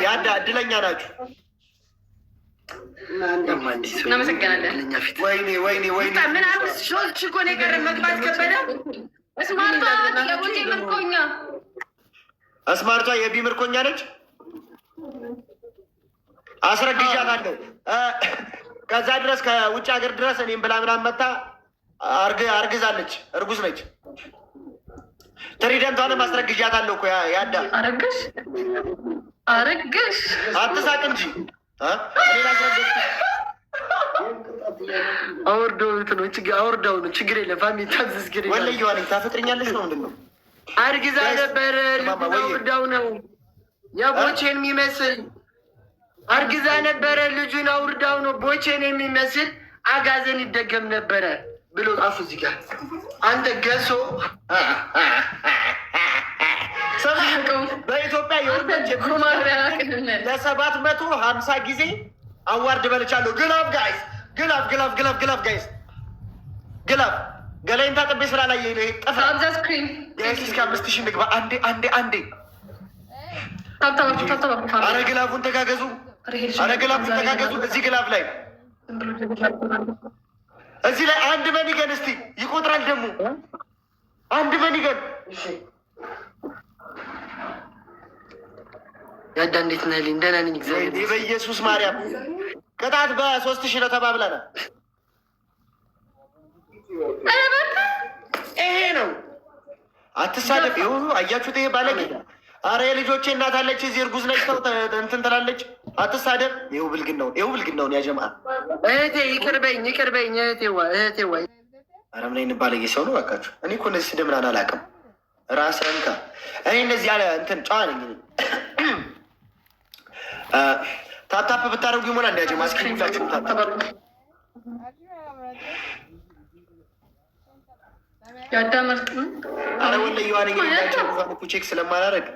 ያዳ እድለኛ ናችሁ። እናመሰግናለን። ወይኔ ወይኔ ወይኔ! ምን 5 3,000 እኮ ነው የቀረን። መግባት ከበደ። ስማርቷ የቦቼ ምርኮኛ። ስማርቷ የቢ ምርኮኛ ነች። አስረግዣታለሁ። ከዛ ድረስ ከውጭ ሀገር ድረስ እኔም ብላ ምናምን መታ አርግዛለች። እርጉዝ ነች። ትሪደንቷንም አስረግዣታለሁ እኮ ያዳ። አረግሽ አረግሽ። አትሳቅ እንጂ እኔን አስረገዝኩ። አወርደው ነው ችግር፣ አወርደው ነው ችግር የለም። Family ታዝዝ ግር ወለየዋ ነኝ። ታፈቅረኛለች ነው ምንድን ነው? አርግዛ ነበረ። ልጁን አውርዳው ነው የቦቼን የሚመስል አርግዛ ነበረ። ልጁን አውርዳው ነው ቦቼን የሚመስል አጋዘን ይደገም ነበረ ብሎ ጻፉ እዚህ ጋር። አንተ ገሶ። በኢትዮጵያ የወንዶች ለ750 ጊዜ award በልቻለሁ። Glove guys፣ glove, glove, glove, glove guys, glove። ገላይን ታጥቤ ስላላየኝ ነው። ይሄ ጥፍር guys። እስከ 5,000 ንግባ። አንዴ አንዴ አንዴ። አረ glove ኡን ተጋገዙ። አረ glove ኡን ተጋገዙ። እዚህ glove ላይ፣ እዚህ ላይ አንድ money gun እስቲ ይቆጥራል ደግሞ አንድ money gun። ያዳ እንዴት ነህ? ደህና ነኝ እግዚአብሔር። በኢየሱስ ማርያም ቅጣት በ3,000 ነው ተባብለናል። ይሄ ነው። አትሳደብ። ይሁ አያችሁት? ይሄ ባለጌ። አረ የልጆቼ እናት አለች እዚህ እርጉዝ ነች። ተው እንትን ትላለች። አትሳደብ። ይኸው ብልግናውን፣ ይኸው ብልግናውን ያጀማ። እህቴ ይቅር በይኝ፣ ይቅር በይኝ እህቴዋ፣ እህቴዋ። አረ ምን አይነት ባለጌ ሰው ነው እባካችሁ። እኔ እኮ እነዚህ ስድብ ምናምን አላውቅም። ራስህን ካ እኔ እንደዚህ ያለ እንትን ጨዋ ነኝ። Tap tap ብታደርጉ ይሞላ እንዲያጀማ። እስኪ ሁላችሁም tap tap። ያዳመርጥ። አረ ወላሂ ነኝ። Check ስለማላረግ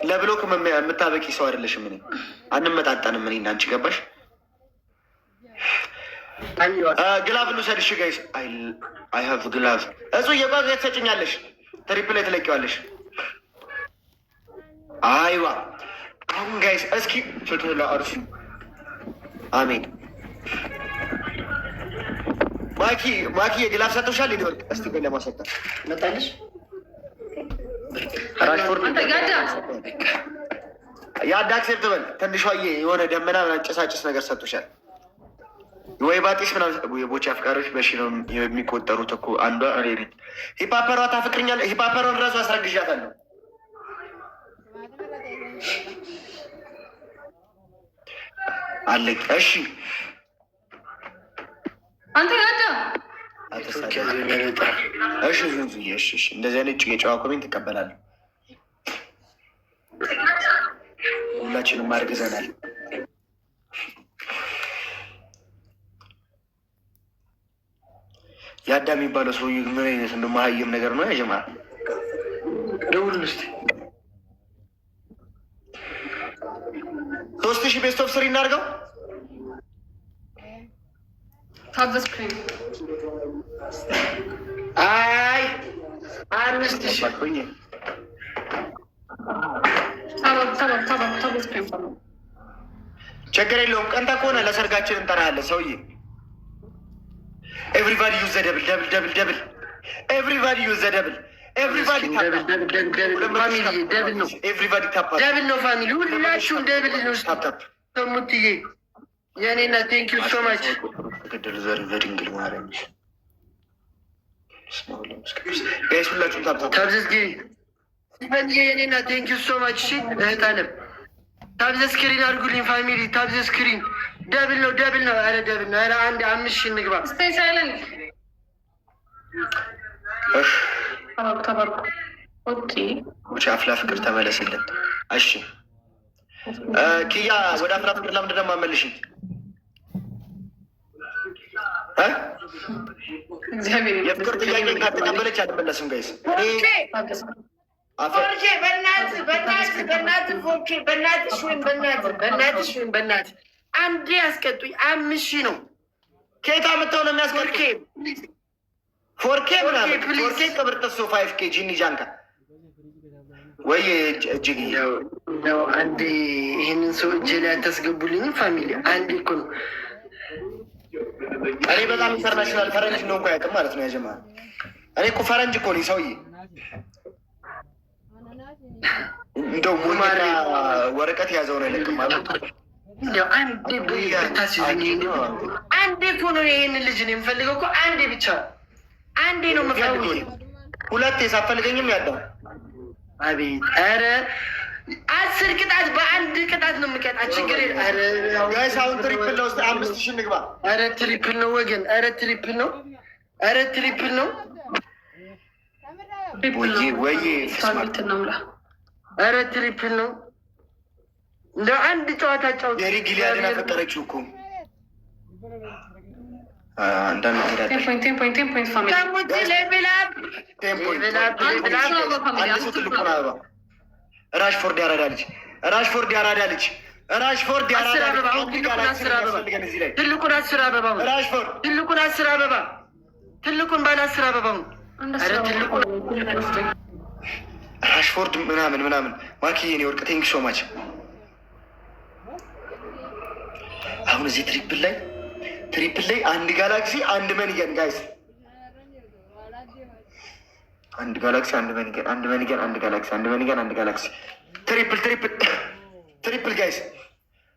ለ block የምታበቂ ሰው አይደለሽም። እኔ አንመጣጠንም። እኔ እና አንቺ ገባሽ? Glove እንውሰድ። እሺ guys፣ I have glove። እጹ እየቋ ትሰጭኛለሽ፣ triple ላይ ትለቂዋለሽ። አይዋ አሁን guys እስኪ ፍትህ ለአርሲ አሜን። ማኪ ማኪ የ glove ሰጥቶሻል። ሊወርቅ እስቲ ቆይ ለማሰጠት መጣለሽ። ራሽፎርድ የአዳ accept በል። ትንሿዬ የሆነ ደመና ምናምን ጭሳጭስ ነገር ሰጥቶሻል ወይ ባጢስ ምናምን። የቦቼ አፍቃሪዎች በሺ ነው የሚቆጠሩት እኮ አንዷ እኔ ነኝ። ሂፓፐሯ ታፍቅርኛለህ። ሂፓፐሯን ራሱ አስረግዣታለሁ። አለኝ። እሺ። አንተ ያዳ። እሺ ዙዙ፣ እሺ፣ እሺ። እንደዚህ አይነት የጨዋ comment እቀበላለሁ። ሁላችንም አርግዘናል። ያዳ የሚባለው ሰውዬ ምን አይነት እንደ መሀይም ነገር ነው ያጀማ። ደውል እስኪ። 3,000 best of three እናድርገው። Tap the screen. አይ 5,000። Tap tap tap tap the screen. ችግር የለውም። ቀንተ ከሆነ ለሰርጋችን እንጠራለን ሰውዬ። Everybody use the double, double, double, double. Everybody use the double. Everybody. Double, double, double, double family double ነው። Everybody tap. Double ነው family፣ ሁላችሁም double ነው። Tap tap. ሙትዬ የኔና thank you so much. ተገደሉ ዘር በድንግል ማርያም guys፣ ሁላችሁም tap tap. Tap the screen ሲፈንዬ የኔና thank you so much። እሺ እህት አለም tap the screen አድርጉልኝ family፣ tap the screen። Double ነው፣ double ነው። ኧረ double ነው። ኧረ አንድ 5,000 እንግባ። Stay silent. ተባርኩ ተባርኩ። Okay. ውጭ አፍላ ፍቅር ተመለስልን። እሺ ኪያ፣ ወደ አፍላ ፍቅር ለምንድን ነው የማመልሽኝ? እ? እግዚአብሔር የፍቅር ጥያቄን ካልተቀበለች አልመለስም። Guys እኔ ፎርኬ በእናትህ በእናትህ በእናትህ ፎርኬ በእናትሽ ወይም በእናትህ በእናትሽ ወይም በእናትህ አንዴ ያስቀጡኝ 5,000 ነው። ከየት አምጥተው ነው የሚያስቀጡት? ፎርኬ። ፎርኬ ምናምን። 4K, please. ፎርኬ ቅብር ጥሶ 5K ጂኒ ጃንካ ወይ እጅግ ነው። አንዴ ይህንን ሰው እጄ ላይ አታስገቡልኝም? Family አንዴ እኮ ነው። እኔ በጣም international ፈረንጅ እንደሆንኩ አያውቅም ማለት ነው። ያጀማ እኔ እኮ ፈረንጅ እኮ ነኝ ሰውዬ። እንደው ሞኝና ወረቀት የያዘውን አይለቅም ማለት ነው። እንዲያው አንዴ ብታስይዙኝ፣ አንዴ እኮ ነው ይህንን ልጅ ነው የምፈልገው እኮ፣ አንዴ ብቻ፣ አንዴ ነው የምፈልገው። ሁለቴ ሳትፈልገኝም ያለው አቤት! ኧረ 10 ቅጣት በአንድ ቅጣት ነው የምቀጣ። ችግር Guys፣ አሁን triple ነው። 5000 እንግባ። ኧረ triple ነው ወገን፣ ኧረ triple ነው፣ ኧረ triple ነው፣ ወይዬ ወይዬ፣ ኧረ triple ነው። እንደ አንድ ጨዋታ ጫወት። የሪ ጊሊያድን አፈቀረችው እኮ አንዳንድ ትልቁን አበባ። ራሽፎርድ ያራዳ ልጅ፣ ራሽፎርድ ያራዳ ልጅ፣ ራሽፎርድ ያራዳ ልጅ። ትልቁን 10 አበባ፣ ራሽፎርድ ትልቁን 10 አበባ፣ ትልቁን ባለ 10 አበባ። ራሽፎርድ ምናምን ምናምን። ማኪ የኔ ወርቅ፣ thank so much። አሁን እዚህ triple ላይ አንድ ጋላክሲ አንድ money gun guys፣ አንድ ጋላክሲ አንድ money gun፣ አንድ money gun አንድ ጋላክሲ፣ አንድ money gun አንድ galaxy። Triple, triple, triple guys።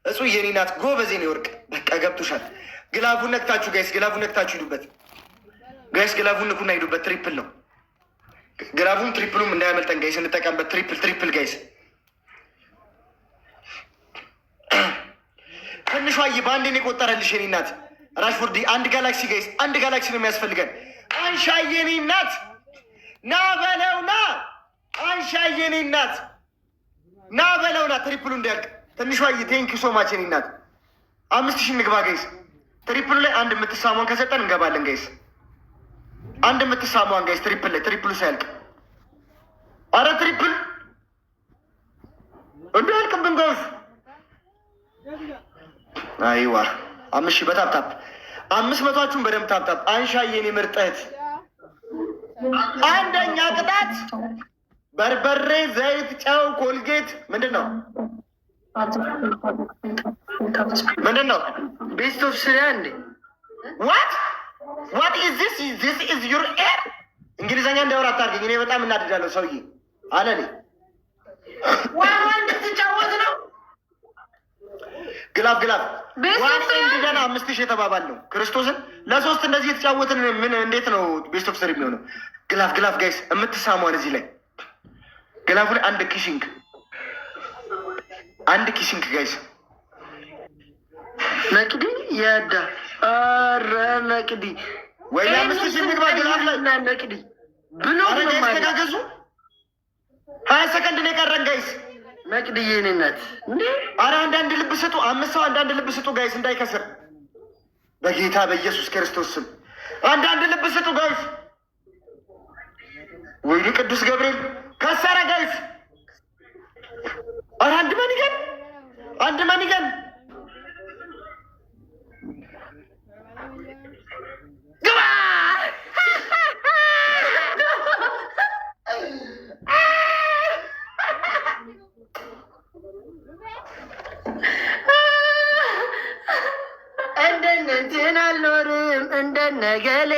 እጹ የኔ ናት፣ ጎበዝ የኔ ወርቅ። በቃ ገብቶሻል። Glove ኡን ነክታችሁ guys፣ glove ኡን ነክታችሁ ሂዱበት guys። Glove ኡን ንኩና ሂዱበት። Triple ነው glove ኡም triple ኡም እንዳያመልጠን guys፣ እንጠቀምበት። Triple, triple guys። ትንሿዬ በአንዴ ነው የቆጠረልሽ የኔ እናት። ራሽፎርድ አንድ galaxy guys፣ አንድ ጋላክሲ ነው የሚያስፈልገን። አንሻ የኔ እናት፣ ና በለው ና። አንሻ የኔ እናት፣ ና በለው ና። Triple ኡ እንዲያልቅ ትንሿዬ፣ thank so much የኔ እናት። 5000 እንግባ guys። Triple ኡ ላይ አንድ የምትሳሟን ከሰጠን እንገባለን guys። አንድ የምትሳሟን guys፣ triple ላይ፣ triple ኡ ሳያልቅ። አረ triple እንዳያልቅብን guys። አይዋ 5000 በ tap tap፣ 500ችሁን በደንብ tap tap። አንሻ የኔ ምርጥ እህት፣ አንደኛ ቅጣት በርበሬ፣ ዘይት፣ ጨው፣ ኮልጌት ምንድን ነው? ምንድን ነው? Best of three አንዴ። What? What is this? This is your air። እንግሊዘኛ እንዳወራ አታድርገኝ። እኔ በጣም እናድዳለሁ ሰውዬ አለኔ። One one እንድትጫወት ነው። Glove, glove one and ገና 5000 የተባባል ነው። ክርስቶስን ለሶስት እንደዚህ የተጫወትን ምን እንዴት ነው best of three የሚሆነው? Glove, glove guys፣ የምትሳሟን እዚህ ላይ glove ኡ ላይ አንድ kissing፣ አንድ kissing guys። መቅዲ የዳ ኧረ መቅዲ ወይ 5000 ምግባ glove ላይ። እና መቅዲ ብሎ ኧረ guys ተጋገዙ። 20 ሰከንድ ነው የቀረን guys። መቅዲ የኔ እናት እንዴ! አረ አንዳንድ ልብ ስጡ። አምስት ሰው አንዳንድ ልብ ስጡ guys እንዳይከስር። በጌታ በኢየሱስ ክርስቶስ ስም አንዳንድ ልብ ስጡ guys። ወይኔ ቅዱስ ገብርኤል ከሰረ guys። አረ አንድ money gun፣ አንድ money gun። ግባ። እንደነ እንትን አልኖርም እንደነ ገሌ፣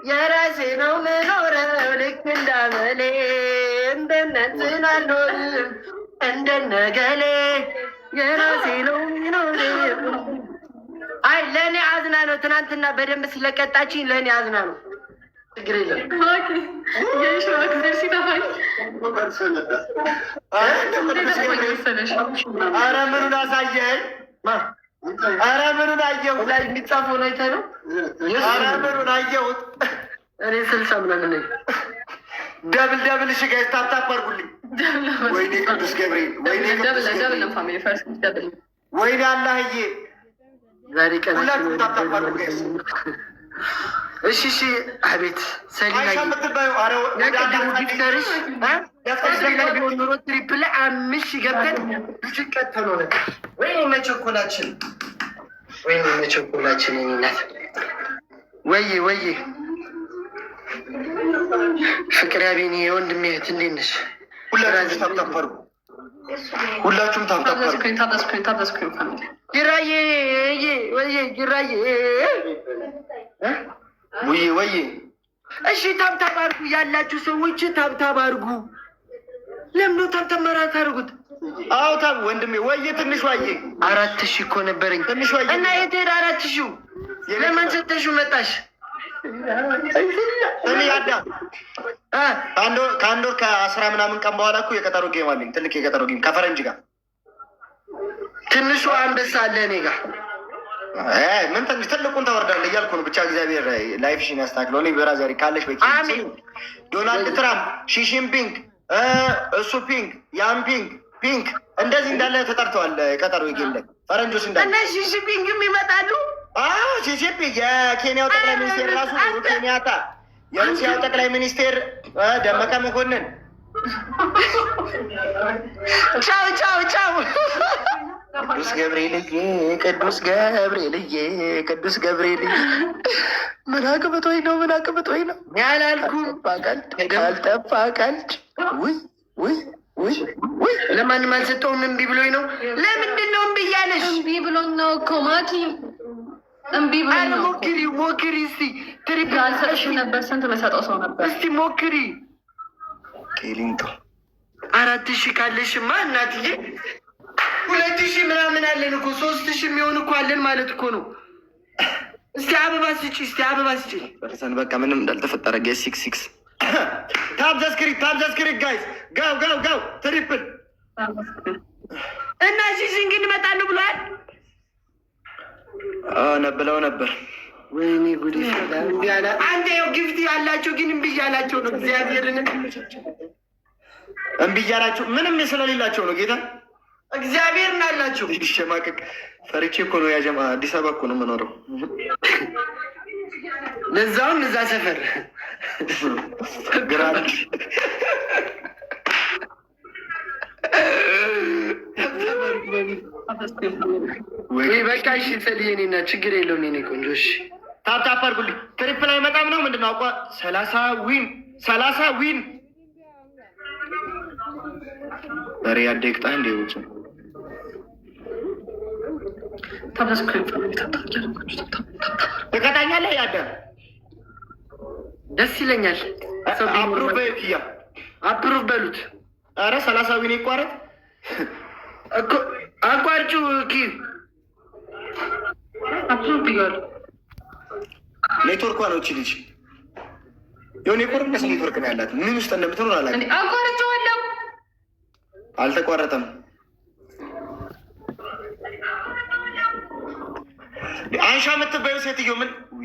የራሴ ነው ምኖረው ልክ እንዳመሌ። እንደነ እንትን አልኖርም እንደነ ገሌ፣ የራሴ ነው ምኖረው። አይ ለእኔ አዝና ነው። ትናንትና በደንብ ስለቀጣችኝ ለእኔ አዝና ነው። ችግር የለም። ሲተፋኝ አረ ምኑን አሳየኸኝ? አረ ምኑን አየሁት? ላይ የሚጻፈውን አይተህ ነው። አረ ምኑን አየሁት? እኔ 60 ምናምን ነኝ። Double, double። እሺ guys፣ tap tap አድርጉልኝ። ወይኔ ቅዱስ ገብርኤል፣ ወይኔ ቅዱስ ገብርኤል፣ ወይኔ አላህዬ። ዛሬ ቀን ሁላችሁም tap tap አድርጉ guys። እሺ፣ አቤት ሰሊና። አይሻ የምትባዩ አረ ወደ የቅድሙ አላህ gifter ሽ ቢሆን ኖሮ triple ላይ 5000 ገብተን ልጁ ቀተሎ ነበር። ወይኔ መቸኮላችን፣ ወይኔ መቸኮላችን። የእኔ እናት፣ ወይዬ ወይዬ፣ ፍቅር ያቤኔ የወንድሜ እህት እንዴት ነሽ? ሁላችሁም tap tap አድርጉ። ሁላችሁም tap tap አድርጉ። Tap the screen, tap the screen, family. ጊራዬ ወዬ ጊራዬ። ውዬ ወዬ። እሺ tap tap አድርጉ ያላችሁ ሰዎች፣ tap tap አድርጉ። ለምን ነው tap tap መራት አድርጉት? አዎ tap ወንድሜ፣ ወዬ ትንሿ ዬ። 4000 እኮ ነበረኝ። ትንሿ ዬ። እና የት ሄደ 4000ው? ለማን ሰተሽው መጣሽ? እኔ አዳ ከአንድ ወር ከአስራ ምናምን ቀን በኋላ እኮ የቀጠሮ game አለኝ። ትልቅ የቀጠሮ game ከፈረንጅ ጋር። ትንሹ አንበሳ አለ እኔ ጋር። ምን ትንሽ ትልቁን ታወርዳለህ እያልኩ ነው። ብቻ እግዚአብሔር life ሽን ያስተካክለው። እኔ brother ካለሽ በቂ። አሜን። ዶናልድ ትራምፕ፣ ሺሺንፒንግ፣ እሱ ፒንግ፣ ያን ፒንግ ፒንክ እንደዚህ እንዳለ ተጠርተዋል። የቀጠሮ game ላይ ፈረንጆች እንዳለ። እነ ሺሺፒንግም ይመጣሉ። አዎ፣ ሺሺፒንግ፣ የኬንያው ጠቅላይ ሚኒስቴር ራሱ ኡሁሩ ኬንያታ፣ የሩሲያው ጠቅላይ ሚኒስቴር ደመቀ መኮንን። ቻው ቻው ቻው። ቅዱስ ገብርኤልዬ፣ ቅዱስ ገብርኤልዬ፣ ቅዱስ ገብርኤልዬ፣ ምን አቅብጦኝ ነው? ምን አቅብጦኝ ነው? ያላልኩም። ቀልድ ካልጠፋ ቀልድ። ውይ ውይ ውይ ውይ! ለማንም አልሰጠውም። እምቢ ብሎኝ ነው። ለምንድን ነው እምቢ እያለሽ? እምቢ ብሎኝ ነው እኮ ማኪ፣ እምቢ ብሎኝ ኧረ ነው እኮ። ሞክሪ ሞክሪ እስቲ triple። አልሰጥሽም ነበር፣ ስንት መሰጠው ሰው ነበር። እስቲ ሞክሪ። ቄሊንጦ። 4000 ካለሽማ እናትዬ 2000 ምናምን አለን እኮ፣ 3000 የሚሆን እኮ አለን ማለት እኮ ነው። እስቲ አበባ ስጪ፣ እስቲ አበባ ስጪ። ጨርሰን በቃ ምንም እንዳልተፈጠረ guys፣ 6 6። Tap the screen, tap the screen, guys, go go go, triple። እና ሺሽን ግን እመጣለሁ ብሏል። ነብለው ነበር። ወይኔ ጉድ! እምቢ አለ። አንተ ያው gift ያላቸው ግን እምቢ እያላቸው ነው። እግዚአብሔርን። እምቢ እያላቸው ምንም ስለሌላቸው ነው ጌታ። እግዚአብሔርን አላቸው። ሸማቀቅ ፈርቼ እኮ ነው ያጀማ። አዲስ አበባ እኮ ነው የምኖረው። ለዛውም እዛ ሰፈር። ግራንድ። ወይ በቃ እሺ፣ ጸልዬ እኔና ችግር የለውም የኔ ቆንጆ። እሺ። Tap tap አድርጉልኝ። Triple አይመጣም ነው ምንድን ነው? አቋ 30 win፣ 30 win። በሬ ያደግጣ እንደ ውጭ። Tap the screen, family, tap tap እያደረጋችሁ tap tap tap tap። ትቀጣኛለህ ያደ? ደስ ይለኛል። ሰው ቢኖር። Approve በይው ኪያ። Approve በሉት። ኧረ 30 win ይቋረጥ። እኮ አቋርጩ ኪ። Approve ብያለሁ። ኔትወርኳ ነው እቺ ልጅ፣ የሆነ የቆርቆስ ኔትወርክ ነው ያላት። ምን ውስጥ እንደምትኖር አላውቅም። እንዴ አቋርጬዋለሁ። አልተቋረጠም። አንሻ የምትባዩ ሴትዮ ምን ዊ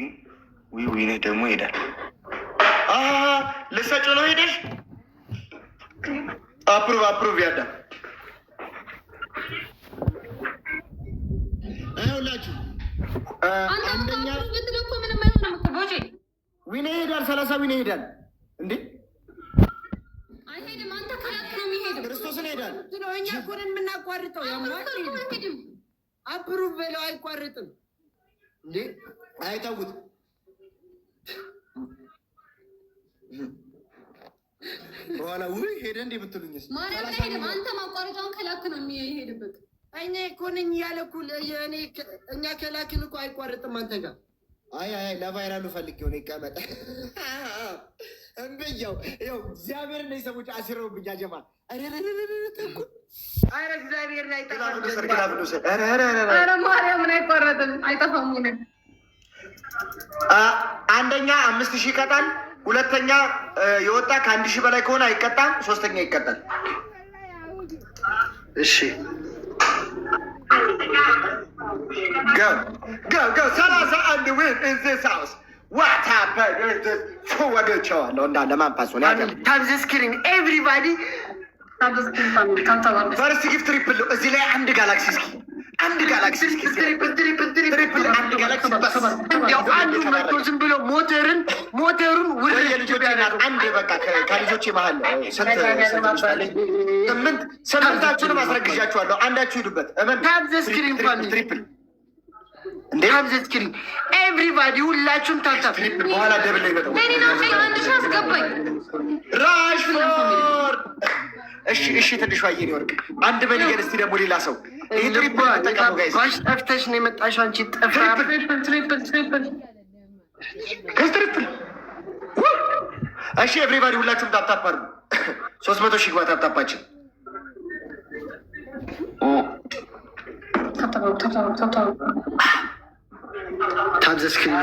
ዊ ደግሞ ይሄዳል። ልሰጪው ነው ሄደሽ። Approve, approve ያዳ። ይኸውላችሁ አንተ አንደኛ approve ብትለው እኮ ምንም አይሆንም እኮ ቦቼ። Win ይሄዳል። 30 win ይሄዳል እንዴ? አይሄድም። አንተ ከላክ ነው የሚሄደው። ክርስቶስን ይሄዳል። እኛ እኮ ነን የምናቋርጠው። Approve ካልከው አይሄድም። Approve በለው፣ አይቋርጥም እንዴ? አይተውት። በኋላ ውይ ሄደ እንዴ ብትሉኝስ? ማርያም ላይ አይሄድም። አንተ ማቋረጫውን ከላክ ነው የሚሄድበት። እኛ እኮ ነኝ ያለ እኮ እኔ እኛ ከላክን እኮ አይቋርጥም አንተ ጋር። አይ አይ፣ ለ viral ኡ ፈልጌው ነው። ይቀመጥ። እምብያው ይኸው እግዚአብሔር እነዚህ ሰዎች አሲረውብኛ ጀማ። አረ እግዚአብሔርን አይጠፋም። ኧረ ማርያምን አይቋረጥም፣ አይጠፋም። እውነት። አንደኛ 5000 ይቀጣል። ሁለተኛ የወጣ ከ1000 በላይ ከሆነ አይቀጣም። ሶስተኛ ይቀጣል። እሺ። Go go go! 31 win in this house. What happened? ወግቼዋለሁ እንዳለ ማንፓስ ሆነ። Tap the screen, everybody. Tap the screen, family, tap tap አድርጉ። First gift triple ነው። እዚህ ላይ አንድ ጋላክሲ እስኪ፣ አንድ ጋላክሲ እስኪ። Triple, triple, triple. Triple አንድ ጋላክሲ በስ። እንዲያው አንዱ መጥቶ ዝም ብሎ ሞተርን ሞተሩን ወይ ውርድ የልጆቼ እናት አንድ በቃ ከልጆቼ መሀል ስንት ስንት ልጅ አለኝ? ስምንት። ስምንታችሁንም አስረግዣችኋለሁ። አንዳችሁ ሂዱበት። እመን። Tap the screen, family. Triple እንዴ! Tap the screen, everybody፣ ሁላችሁም tap tap። Triple በኋላ double ላይ ይመጣው። እኔ ናቸው 1000 አስገባኝ። ራሽፎርድ። እሺ፣ እሺ። ትንሿ የኔ ወርቅ አንድ money gun። እስቲ ደግሞ ሌላ ሰው ይህ triple እንጠቀሙ guys። ባሽ ጠፍተሽ ነው የመጣሽው አንቺ ጠፍራ። Triple, triple, triple. Guys, triple። እሺ everybody ሁላችሁም tap tap አድርጉ። 300,000 ግባ tap tap ኣችን። Tap tap tap tap tap tap. Tap the screen.